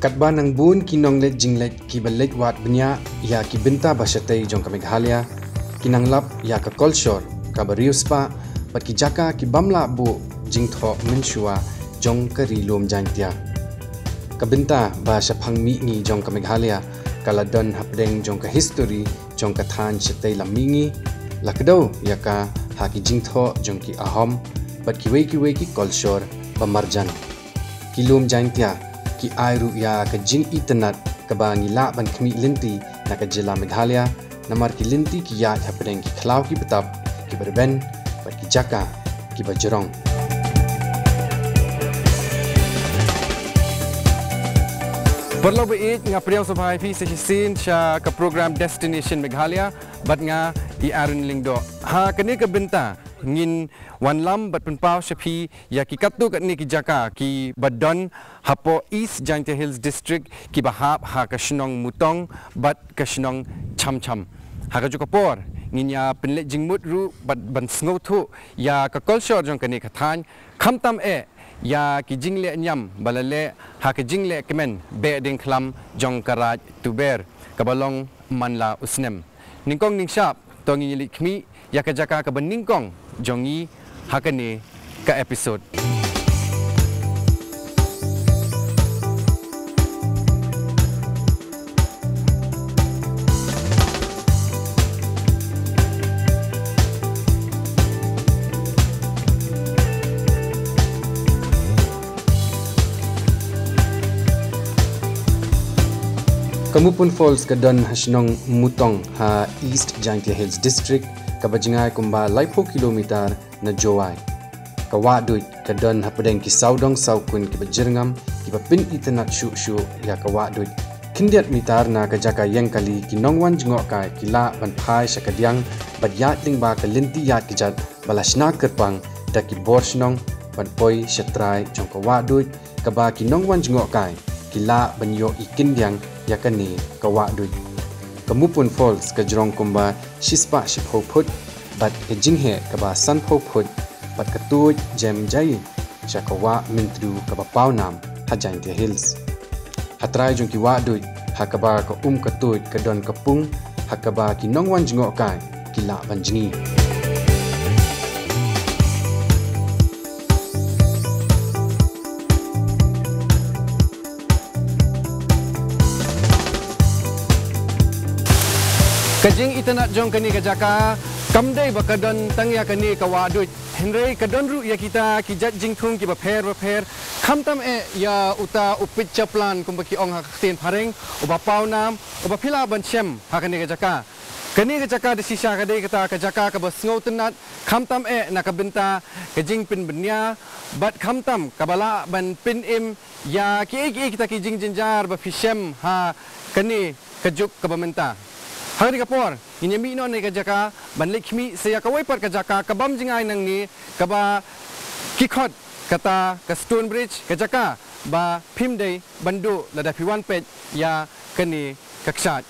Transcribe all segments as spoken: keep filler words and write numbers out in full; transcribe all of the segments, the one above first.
Katba nang bun ki nongleit jingleit kiba leit wad bniah ïa ki bynta ba shatei jong ka Meghalaya, ki nang lap ïa ka kolshor kaba riewspah bad ki jaka ki bym lah buh jingthoh mynshuwa jong ka Ri Lum Jaiñtia. Ka bynta ba shaphang mihngi jong ka Meghalaya ka la don hapdeng jong ka histori jong ka thaiñ shatei lam mihngi, la kdew ïa ka ha ki jingthoh jong ki Ahom bad kiwei kiwei ki kolshor ba marjan. Ki Lum Jaiñtia ki ai ruh ïa ka jingitynnad kaba ngi lah ban khmih lynti na ka jylla Meghalaya, namar ki lynti ki ïaid hapdeng ki khlaw ki btap kiba rben bad ki jaka kiba jrong. Paralok ba ïeit, nga pdiang sngewbha ïa phi sa shisien sha ka program Destination Meghalaya bad nga, i Aaron Lyngdoh. Ha kane ka bynta ngin wanlam bad pynpaw sha phi ïa ki katto katne ki jaka kiba don hapoh East Jaintia Hills District kiba hap ha ka shnong Mutong bad ka shnong Chamcham. Ha kajuh ka por ngin ïa pynleit jingmut ruh bad ban sngewthuh ïa ka kolshor jong kane ka thaiñ, khamtam eh ïa ki jingleh niam ba la leh ha ka jingleh kmen beh ding khlam jong ka Raid Tuber kaba long man la u snem. Nyngkong nyngshap to ngin ïa leit khmih ïa ka jaka kaba nyngkong jong ngi ha kane ka episode. Ka Mupun Falls ka don ha shnong Mutong ha East Jaintia Hills District, kaba jngai kumba laiphew kilometer na Jowai. Ka Wahduid ka don hapdeng ki sawdong sawkun kiba jyrngam, kiba pynitynnad shuh shuh ïa ka Wahduid. Khyndiat meter na ka jaka ïeng kali, ki nongwan jngohkai ki lah ban phai sha kadiang bad ïaid lyngba ka lynti ïaid kjat ba la shna kyrpang da ki bor shnong ban poi sha trai jong ka Wahduid, kaba ki nongwan jngohkai ki lah ban ïohi kyndiang ïa kane ka Wahduid. Ka Mupun Falls ka jrong kumba shispah shiphew phut bad ka jingheh kaba sanphew phut bad ka tuid jem jai sha ka Wah Myntdu kaba pawnam ha Jaintia Hills. Ha trai jong ki Wahduid, ha kaba ka um ka tuid ka don ka pung, ha kaba ki nongwan jngohkai ki lah ban jngi. Ka jingitynnad jong kane ka jaka kam dei ba ka don tang ïa kane ka Wahduid, hynrei ka don ruh ïa kita ki jait jingthung kiba pher bapher, khamtam eh ïa uta u pit chaplan kumba ki ong ha ka ktien phareng, uba pawnam, uba phi lah ban shem ha kane ka jaka. Kane ka jaka da shisha ka dei kata ka jaka kaba sngewtynnad, khamtam eh na ka bynta ka jingpynbeiñ bad khamtam kaba lah ban pynim ïa kiei kiei kita ki jingjynjar ba phi shem ha kane ka juk kaba mynta. Ha kane ka por ngin ïa mih noh na ka jaka ban leit khmih sa ïa kawei pat ka jaka ka bym jngai nangne, kaba ki khot kata ka Stone Bridge, ka jaka ba phim dei ban duh lada phi wan peit ïa kane ka kshaid.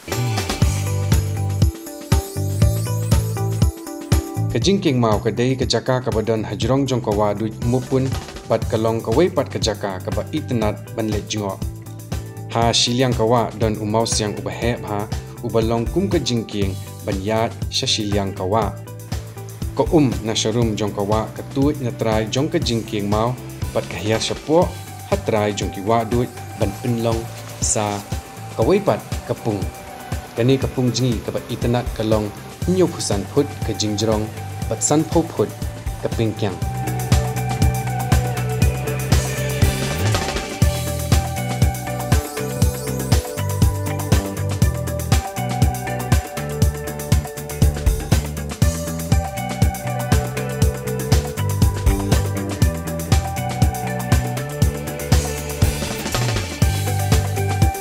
Ka jingkieng maw ka dei ka jaka kaba don hajrong jong ka Wahduid Mupun bad ka long kawei pat ka jaka kaba itynnad ban leit jngoh. Ha shiliang ka wah don u mawsiang uba heh bha, uba long kum ka jingkieng ban ïaid sha shiliang ka wah. Ka um na sharum jong ka wah ka tuid na trai jong ka jingkieng maw bad ka hiar shapoh ha trai jong ki Wahduid ban pynlong sa kawei pat ka pung. Kane ka pung jngi kaba itynnad ka long hynñiewphew san phut ka jingjrong bad sanphew phut ka pingkiang.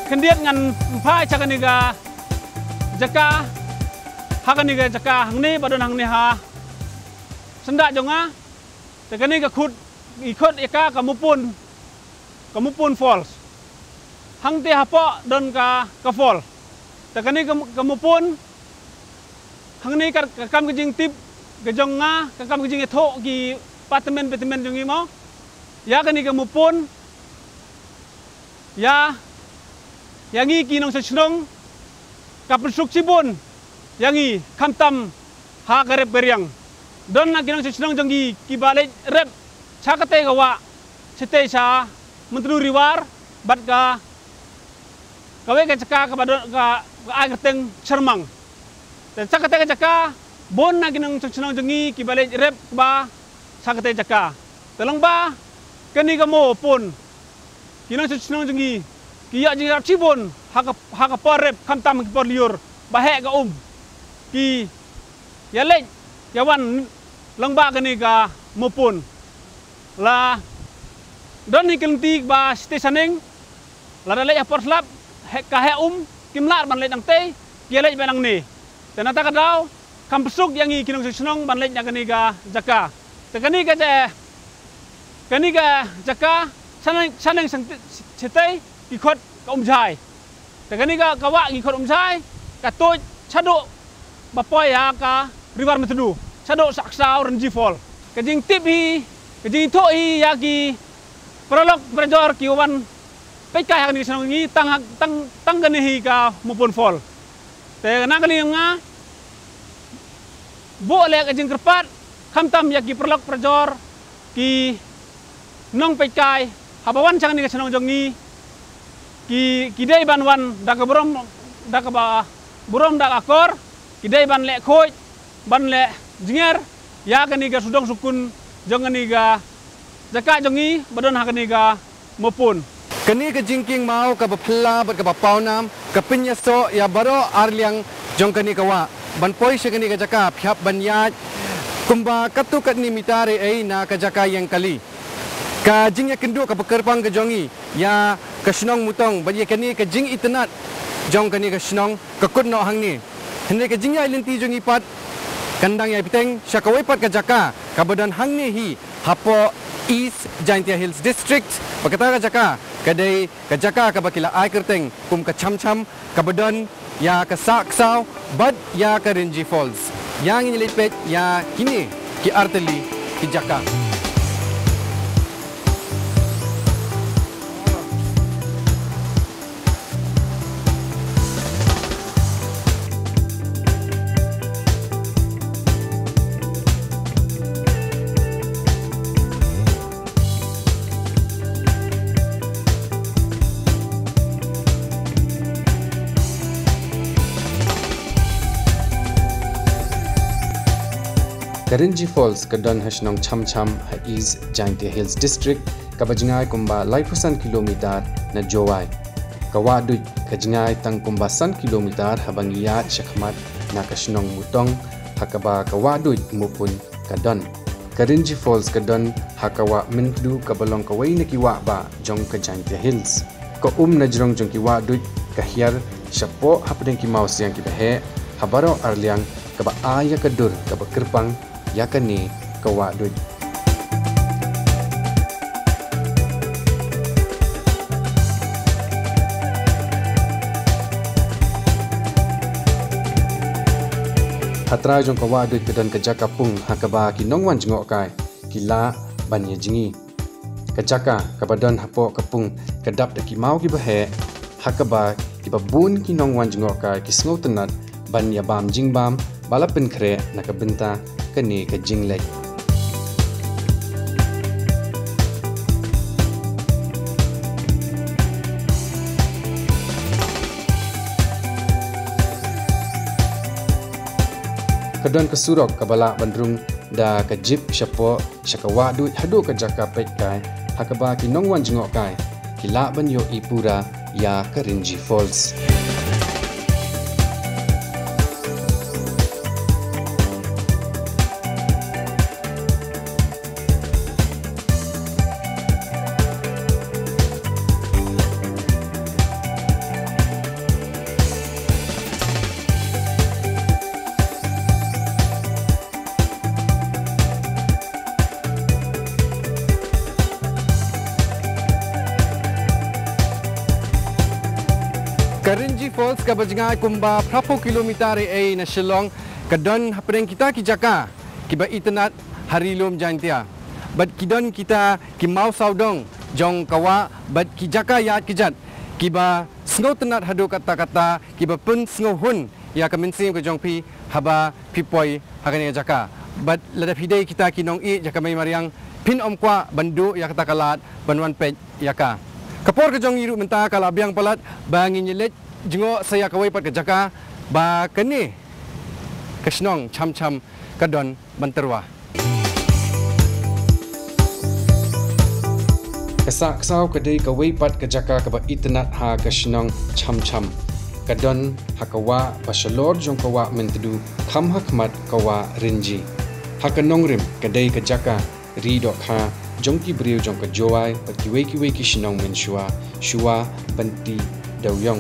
Khyndiat ngan phai sha kane ka jaka, ha kane ka jaka hangne ba don hangne ha syndah jong nga. Te kane ka khut, i khut ïa ka ka Mupun, ka Mupun Falls. Hangte hapoh don ka, ka fall. Te kane ka, ka Mupun, hangne ka, ka kam ka jingtip ka jong nga, ka kam ka jingïathuh ki patmen patmen jong ngi mo. Ïa kane ka Mupun, ïa ïa ngi ki nongshong shnong, ka pynsuk shibun ïa ngi khamtam ha ka rep ka riang. Don na ki nongshong shnong jong ngi kiba leit rep sha katei ka wah, shatei sha Myntdu Riwar bad ka kawei ka jaka kaba don ka, ka ai kyrteng Sharmang. Te sha katei ka jaka bun na ki nongshong shnong jong ngi kiba leit rep kba sha katei jaka. Te lyngba kane ka Mo Pun, ki nongshong shnong jong ngi ki ïa jingïarap shibun ha ka, ha ka por rep khamtam ha ki por lyiur ba heh ka um. Ki ïa leit ïa wan lyngba kane ka Mo Pun. La don hi ka lynti ba shatei shaneng, lada leit ha por slap, heh, ka heh um, kim lah ban leit nangtei, ki ïa leit beit nangne. Te na kata ka daw kam pynsuk ïa ngi ki nongshong shnong ban leit na kane ka jaka. Te kane ka ja-, kane ka jaka shaneng, shaneng shaneng shatei ki khot ka Umjai. Te kane ka, ka wah ki khot Umjai ka tuid shaduh ba poi ha ka Riwar Myntdu, shaduh Saksaw Rynji Fall. Ka jingtip hi, ka jingithuh hi ïa ki paralok parajor ki wan peit kai ha kane ka shnong ngi tang, tang, tang kane hi ka Mo Pun Fall. Te na ka liang nga buh leh ka jingkyrpad khamtam ïa ki paralok parajor, ki nongpeit kai, haba wan sha kane ka shnong jong ngi, ki, ki dei ban wan da ka burom, da kaba burom da ka akor, ki dei ban leh khuid, ban leh jngiar ïa kane ka sawdong sawkun jong kane ka jaka jong ngi ba don ha kane ka Mo Pun. Kane ka jingkieng maw kaba phylla bad kaba pawnam ka pynïasoh ïa baroh arliang jong kane ka wah ban poi sha kane ka jaka, phi hap ban ïaid kumba katto katne mitar ei ei na ka jaka ïeng kali. Ka jingïakynduh kaba kyrpang ka jong ngi ïa ka shnong Mutong bad ïa kane ka jingitynnad jong kane ka shnong ka kut noh hangne. Hynrei ka jingïaid lynti jong ngi pat kan dang ïai bteng sha kawei pat ka jaka kaba don hangne hi hapoh East Jaintia Hills District, ba kata ka jaka ka dei ka jaka kaba ki la ai kyrteng kum ka Cham Cham, kaba don ïa ka Saksaw bad ïa ka Rynji Falls. Ïa ngin ïa leit peit ïa kine ki artylli ki jaka. Ka Rynji Falls ka don ha shnong Cham Cham ha East Jaintia Hills District, kaba jngai kumba laiphew san kilometer na Jowai. Ka Wah Duid ka jngai tang kumba san kilometer haba ngi ïaid shakhmat na ka shnong Mutong, ha kaba ka Wah Duid Mopun ka don. Ka Rynji Falls ka don ha ka Wah Myntdu kaba long kawei na ki wah bah jong ka Jaintia Hills. Ka um na jrong jong ki Wah Duid ka hiar shapoh hapdeng ki mawsiang kiba heh ha baroh arliang, kaba ai ïa ka dur kaba kyrpang ïa kane ka Wah Duid. Ha trai jong ka Wah Duid ka don ka jaka pung ha kaba ki nongwan jngohkai ki lah ban ïa jngi. Ka jaka kaba don hapoh ka pung ka dap da ki maw kiba heh, ha kaba kiba bun ki nongwan jngohkai ki sngewtynnat ban ïa bam jingbam ba la pynkhreh na ka bynta kane ka jingleit. Ka don ka surok kaba lah ban rung da ka jip shapoh sha ka Wah Duid haduh ka jaka peit kai, ha kaba ki nongwan jngohkai ki lah ban ïohi pura ïa ka Rynji Falls. Ka Rynji Falls kaba jngai kumba phra phew kilometer ei ei na Shillong, ka don hapdeng kita ki jaka kiba itynnad ha Ri Lum Jaintia. Bad ki don kita ki maw sawdong jong ka wah bad ki jaka ïaid kjat kiba sngewtynnad haduh katta katta kiba pynsngewhun ïa ka mynsiem ka jong phi haba phi poi ha kane ka jaka. Bad lada phi dei kita ki nongïeid ïa ka mei mariang, phin ym kwah ban duh ïa kata ka lad ban wan peit ïa ka. Ka por ka jong ngi ruh mynta ka la biang palat ba ngin ïaleit jngoh sa ïa kawei pat ka jaka ba kane ka shnong Cham Cham ka don ban tyrwa. Ka Sahksaw ka dei kawei pat ka jaka kaba itynnad ha ka shnong Cham Cham. Ka don ha ka wah ba shalor jong ka wah Myntdu, kham ha khmat ka wah Rynjie. Ha ka nongrim ka dei ka jaka ri dohkha jong ki briew jong ka Jowai bad kiwei kiwei ki shnong mynshuwa, shuwa ban tih dewïong.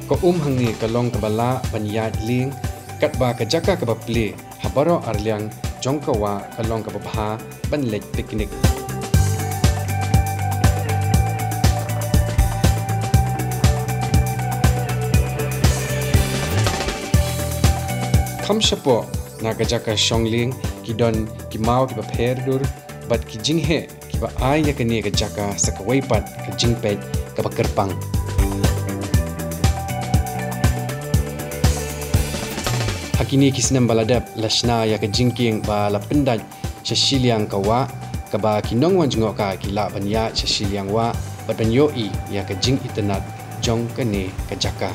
Ka um hangne ka long kaba lah ban ïaid lieng, katba ka jaka kaba plie ha baroh arliang jong ka wah ka long kaba bha ban leit picnic. Kham shapoh na ka jaka shong lieng ki don ki maw kiba pher dur bad ki jingheh kiba ai ïa kane ka jaka sa kawei pat ka jingpeit kaba kyrpang. Ha kine ki snem ba la dep la shna ïa ka jingkieng ba la pyndait sha shiliang ka wah, kaba ki nongwan jngohkai ki lah ban ïaid sha shiliang wah bad ban ïohi ïa ka jingitynnad jong kane ka jaka.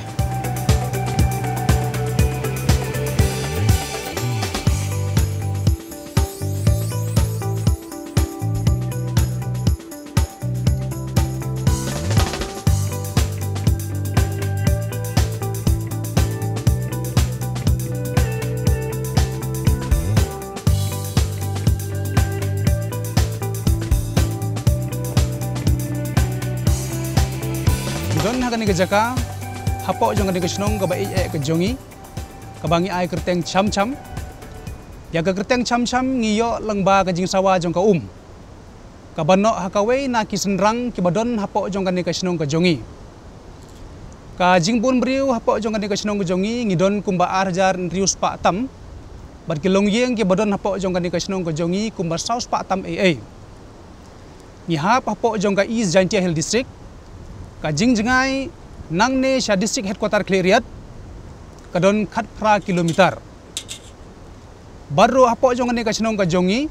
Ngi don ha kane ka jaka, hapoh jong kane ka shnong kaba ïeit eh ka jong ngi, kaba ngi ai kyrteng Cham Cham. Ïa ka kyrteng Cham Cham ngi ïoh lyngba ka jingsawa jong ka um kaba noh ha kawei na ki shynrang kiba don hapoh jong kane ka shnong ka jong ngi. Ka jingbun briew hapoh jong kane ka shnong ka jong ngi, ngi don kumba ar hajar hynriew spah tam, bad ki longïing kiba don hapoh jong kane ka shnong ka jong ngi kumba saw spah tam ei ei. Ngi hap hapoh jong ka East Jaintia Hills District. Ka jingjngai nangne sha District Headquarter Khliehriat ka don khatphra kilometer. Bad ruh hapoh jong kane ka shnong ka jong ngi,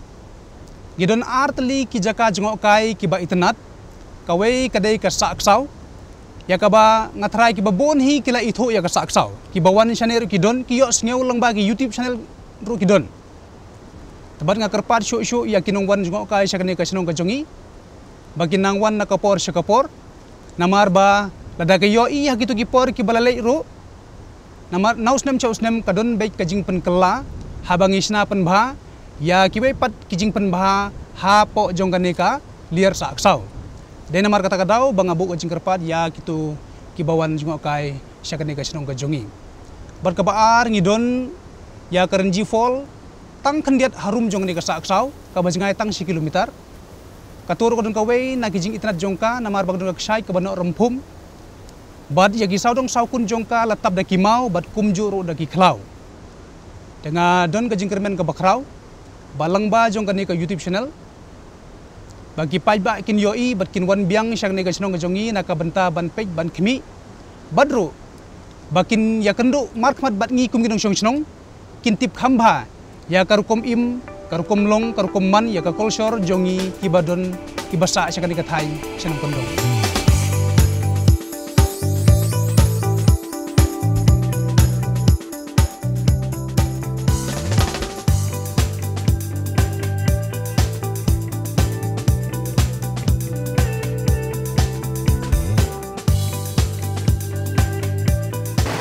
ngi don ar tylli ki jaka jngohkai kiba itynnad. Kawei ka dei ka Sahksaw, ïa kaba nga tharai kiba bun hi ki la ithuh ïa ka Sahksaw. Kiba wan shane ruh ki don, ki ïohsngew lyngba ki YouTube channel ruh ki don. Te bad nga kyrpad shuh shuh ïa ki nongwan jngohkai sha kane ka shnong ka jong ngi ba kin nang wan na ka por sha ka por. Namar ba lada ka ïohi ha kito ki por kiba la leit ruh, namar na u snem sha u snem ka don beit ka jingpynkylla haba ngi shna pynbha ïa kiwei pat ki jingpynbha hapoh jong kane ka liar Sahksaw. Dei namar kata ka daw ba nga buh ka jingkyrpad ïa kito kiba wan jngohkai sha kane ka shnong ka jong ngi. Bad kaba ar, ngi don ïa ka Rynjie Fall, tang khyndiat harum jong kane ka Sahksaw, kaba jngai tang shi kilometer. Kato ruh ka don kawei na ki jingitynnad jong ka, namar ba ka don ka kshaid kaba noh rymphum. Bad ïa ki sawdong sawkun jong ka la tap da ki maw bad kumjuh ruh da ki khlaw. Te nga don ka jingkyrmen kaba khraw ba lyngba jong kane ka YouTube channel, ba ki paidbah kin ïohi bad kin wan biang sha kane ka shnong ka jong ngi na ka bynta ban peit ban khmih. Bad ruh ba kin ïakynduh markhmat bad ngi kum ki nongshong shnong, kin tip kham bha ïa ka rukom im, ka rukom long, ka rukom man, ïa ka culture jong ngi kiba don, kiba sah sha kane ka thaiñ shnong Kyndong.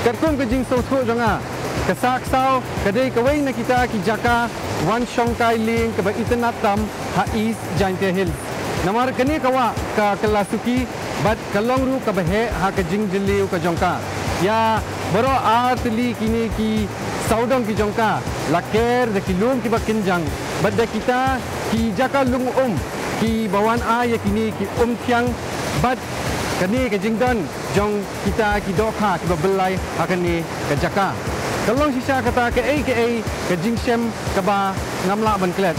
Katkum ka jingsngewthuh jong nga, ka Sahksaw ka dei kawei na kita ki jaka wan shongkai lieng kaba itynnad tam ha East Jaintia Hills. Namar kane ka wah ka kylla suki bad ka long ruh kaba heh ha ka jingjylliew ka jong ka. Ïa baroh ar tylli kine ki sawdong ki jong ka la ker da ki lum kiba kynjang bad da kita ki jaka lung um kiba wan ai ïa kine ki umthiang bad kane ka jingdon jong kita ki dohkha kiba byllai ha kane ka jaka. Ka long shisha kata kaei kaei ka jingshem kaba ngam lah ban klet.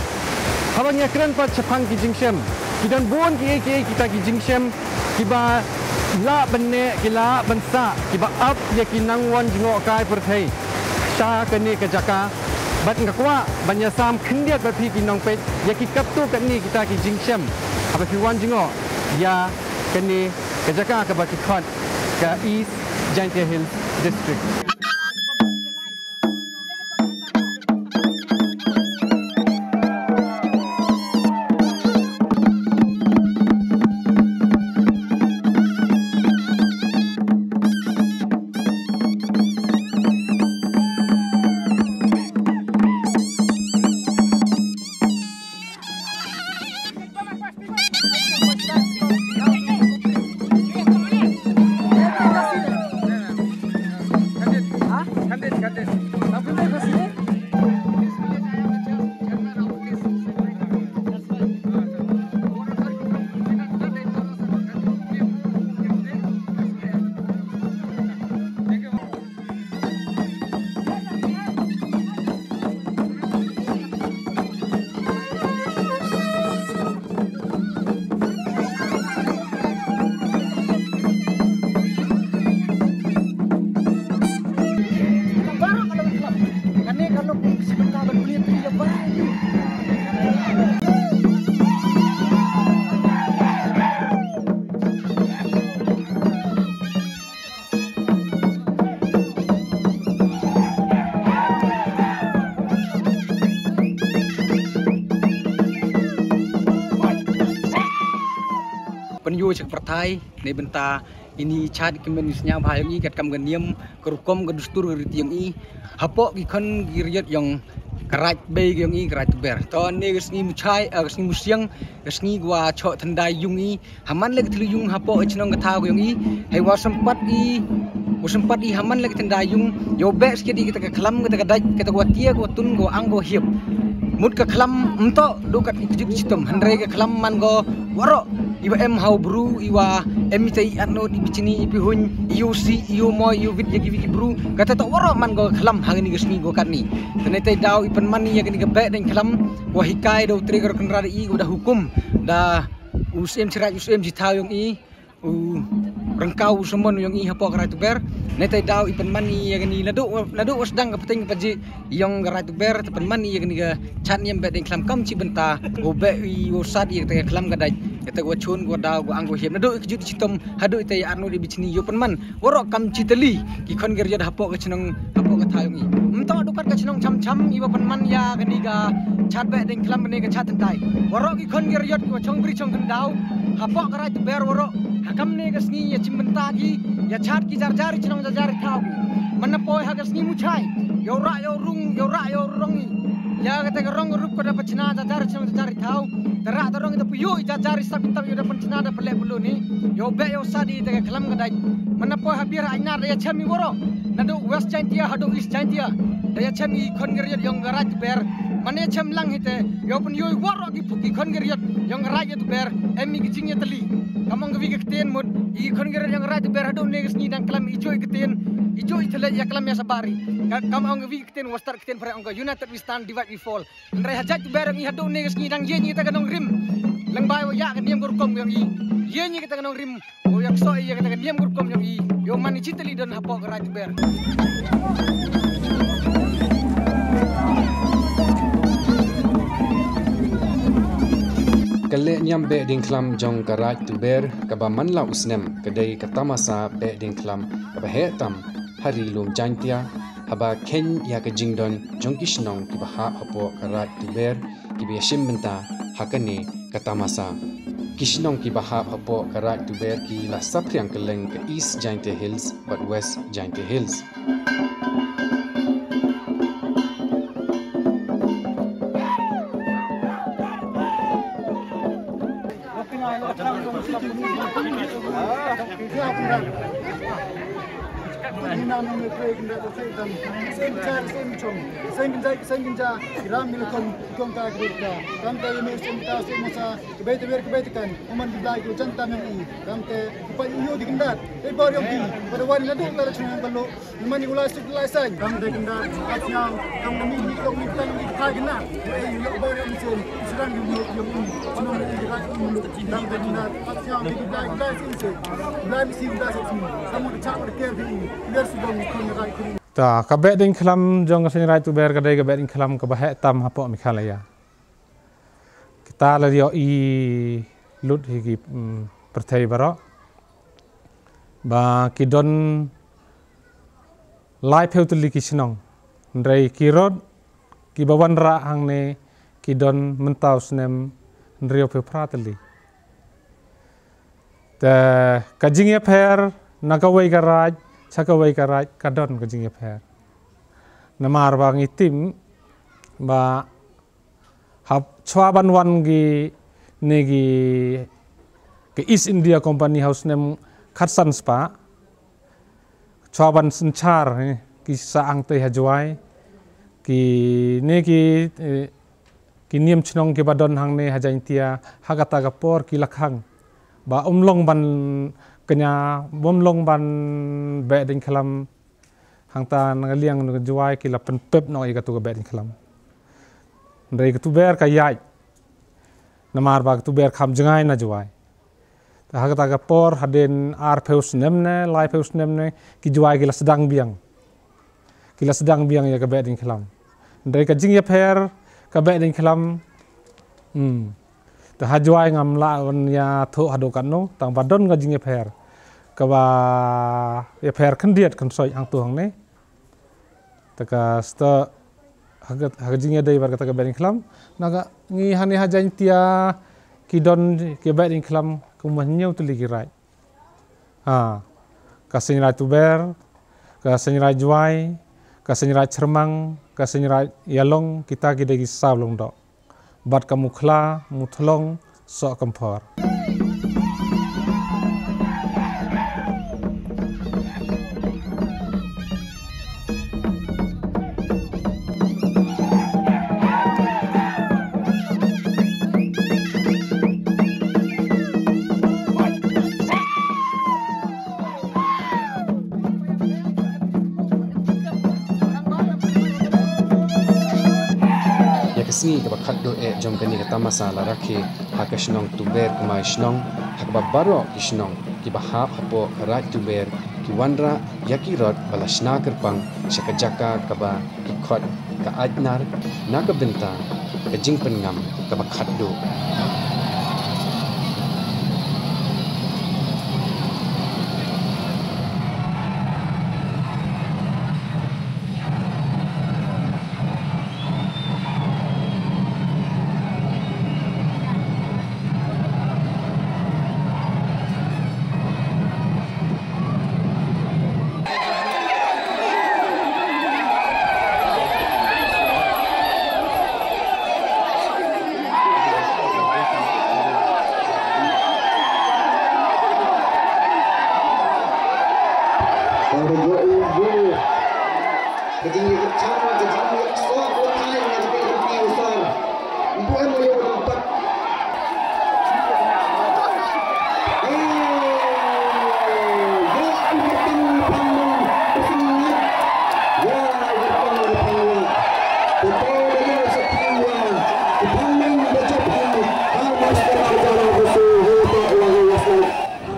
Haba ngi ïakren pat shaphang ki jingshem, ki don bun kiei kiei kita ki jingshem kiba Lah ban neh ki lah ban sah kiba ap ïa ki nongwan jngohkai pyrthei sha kane ka jaka. Bad nga kwah ban ïasam khyndiat bad phi ki nongpeit ïa ki katto katne kita ki jingshem haba phi wan jngoh ïa kane ka jaka kaba ki khot ka East Jaintia Hills District. Pynïoh sha ka pyrthei ne bynta ini chat ki men sñiaw bha yong i katkam ka niam ka rukom ka dustur ka riti yong i. Hapoh ki khon ki riot yong ka Raid Tubber yong i ka Raid Tubber. To ne ka sngi Muchai, eh, ka sngi Musiang, ka sngi wa choh thyndai yung i. Haman le ka thli yung hapoh ka chnong ka thaw ka yong i. Hei wa sympat i, wa sympat i haman le ka thyndai yung. Yow beh skit i kata ka khlam, kata ka dait, kata ka wa tia, ka wa tun, ka wa ang, ka wa hiap. Mut ka khlam mto du kat i kjut chitom. Hynrei ka khlam man ko waroh. Iwa em haw bru, iwa em ita i atnot, i bichini, i pihuñ, i u si, i u moi, i u vit ya ki wiki bru. Kata to waroh man ko khlam ha kani ka sngi ko katni. Tane te daw i pynman i ya kani ka beh deng khlam. Wa hikai da u tre ka rok kynra da i, wa da hukum da u siem chiraj, u siem jithaw yong i, u rengkaw, u samon yong i hapoh ka Raid Tubber. Ne te daw i pynman i ya kani nadu, nadu wa sdang ka pateng ka paji yong ka Raid Tubber, te pynman i ya kani ka chat niam beh deng khlam kam chi bynta, u beh i u sat i ya kata ka khlam ka dait, kata ka wa chun, ka wa daw, ka wa ang, ka wa hiap. Nadu i kjut chitom, hadu i te i atnot i bichini yow pynman. Waroh kam chi tali ki khon ki riot hapoh ka chnong hapoh ka thaw yong i. Mto du kat ka chnong cham cham iwa pynman ya kani ka chat beh deng khlam ne ka chat thyndai. Waroh ki khon ki riot ki wa chong bri chong khyndaw hapoh ka Raid Tubber waroh. Ha kamne ka sngi ya chim bynta ki ya chat ki jar jar i chnong jar jar i thaw ki. Man na poi ha ka sngi Muchai yow rah yow rung, yow rah yow rong i. Ya kata ka rong ka rup ka da pachna jar jar i chnong jar jar i thaw. Te rah te rong i da pyu i jar jar i sap i tap yow da pachna da pale pulu ni. Yow beh yow sat i te ka khlam ka dait. Man na poi ha Bir Ainar da ya chem i waroh. Nadu West Jaintia hadu East Jaintia. Da ya chem i khon ki riot yong ka Raid Tubber. Man ya chem lang hi te yow pynyoh i waroh ki phuki khon ki riot yong ka Raid Tubber. Em i ki jing ya tali. Kam ong ka wi ka ktien mut i khon ki riot yong ka Raid Tubber hadu ne ka sngi dang khlam i joi ktien, i joi thlej ya khlam ya sabari. Ka kam ong ka wi ka ktien wa start ktien phareng ong ka united we stand, divide we fall. Hynrei ha Jaid Tubber yong i hadu ne ka sngi dang yeng i kata ka nongrim. Lang bai wa ya ka niam ka rukom yong i. Yeng i kata ka nongrim. Wa ya kso i ya kata ka niam ka rukom yong i. Yow man i chi tali don hapoh ka Raid Tubber. Ka leh niam beh deng khlam jong ka Raid Tubber kaba man la u snem ka dei ka tamasa beh deng khlam kaba heh tam ha ri lum Jaintia, haba khein ya ka jingdon jong ki shnong kiba hap hapoh ka Raid Tubber kiba ya shim bynta ha kane ka tamasa. Ki shnong kiba hap hapoh ka Raid Tubber ki la saphriang kylleng ka East Jaintia Hills bad West Jaintia Hills. Ina nong ne pre kinda ko fe tam. Same char, same chong. Same kinja, same kinja. Ram mil kom, kom ka kre ka. Kam ta yeme same ta, same masa. Kebei te ber, kebei te kan. Uman kebei ko janta mem i. Kam te kupa yu di kinda. Te bor yong ki. Pada wan na dong lara chung balo. Iman i ulai suk ulai sain. Kam te kinda. Kat nyang. Kam te mi mi kong mi tang mi kai kinda. Ei yu bor yong sen. Serang yu yu yu. Senang yu yu yu. Kam te kinda. Kat nyang mi kebei kebei sen sen. Kebei mi si kebei sen sen. Kamu te chak te ker di. Ler sibong kun yu kai kun. Ta, ka Behdeiñkhlam jong ka Seiñraij Tuber ka dei ka behdeiñkhlam kaba heh tam hapoh Meghalaya. Kita la ïohi lut hi ki, mm, pyrthei baroh. Ba ki don laiphew tylli ki shnong. Hynrei ki rot kiba wanrah hangne ki don mynta u snem hynriewphew phra tylli. Te ka jingïapher na kawei ka raij sha kawei ka raij ka don ka jingïapher. Namar ba ngi tip ba hap chwa ban wan ki ne ki, ki East India Company ha u snem khatsan spah. Chwa ban synchar, eh, ki sa ang tei ha Jowai. Ki ne ki, eh, ki niam chnong kiba don hangne ha Jaintia ha kata ka por ki la khang ba um long ban kñia, um long ban Behdeiñkhlam. Hangta na ka liang na ka Jowai ki la pynpep noh ïa katu ka Behdeiñkhlam. Hynrei ka Tuber ka ïaid. Namar ba ka Tuber kham jngai na Jowai. Te ha kata ka por hadien arphew snem ne laiphew snem ne ki Jowai ki la sdang biang. Ki la sdang biang ïa ka Behdeiñkhlam. Hynrei ka jingïapher ka Behdeiñkhlam. Hmm. Te ha Jowai ngam lah ban ïathuh haduh katno tang ba don ka jingïapher. Kaba ïapher khyndiat khynsoit hangtu hangne. Te ka sta ha ka, ha ka jingïadei bad kata ka Behdeiñkhlam. Na ka ngi hangne ha Jaintia ki don ki Behdeiñkhlam kumba hynñiew tylli ki raij. Ha, ka Seiñraij Tuber, ka Seiñraij Jowai, ka Seiñraij Chyrmang, ka Seiñraij Ïalong, kita ki dei ki saw Lyngdoh. Bad ka Mukhla, Muthlong, Sohkymphor. Ïa ka sngi kaba khatduh eh jong kane ka tamasa la rakhe ha ka shnong Tuber Kmai Shnong, ha kaba baroh ki shnong kiba hap hapoh ka Raij Tuber ki wanrah ïa ki rot ba la shna kyrpang sha ka jaka kaba ki khot ka Aitnar na ka bynta ka jingpynngam kaba khatduh.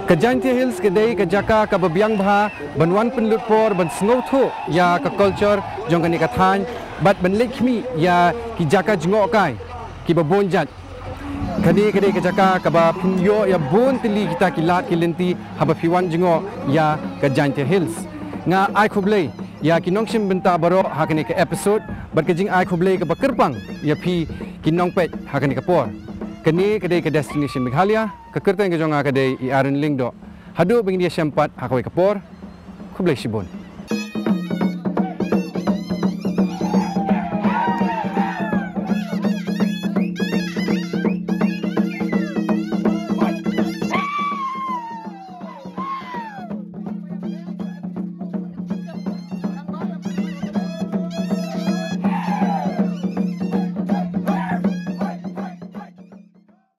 Ka Jaintia Hills ka dei ka jaka kaba biang bha ban wan pynlut por ban sngewthuh ïa ka culture jong kane ka thaiñ bad ban leit khmih ïa ki jaka jngohkai kiba bun jait. Kane ka dei ka jaka kaba phin ïoh ïa bun tylli kita ki lad ki lynti haba phi wan jngoh ïa ka Jaintia Hills. Nga ai khublei ïa ki nongshim bynta baroh ha kane ka episode bad ka jingai khublei kaba kyrpang ïa phi ki nongpeit ha kane ka por. Kane ka dei ka Destination Meghalaya, ka kyrteng ka jong nga ka dei i Aaron Lyngdoh. Haduh ba ngin ïashem pat ha kawei ka por. Khublei shibun.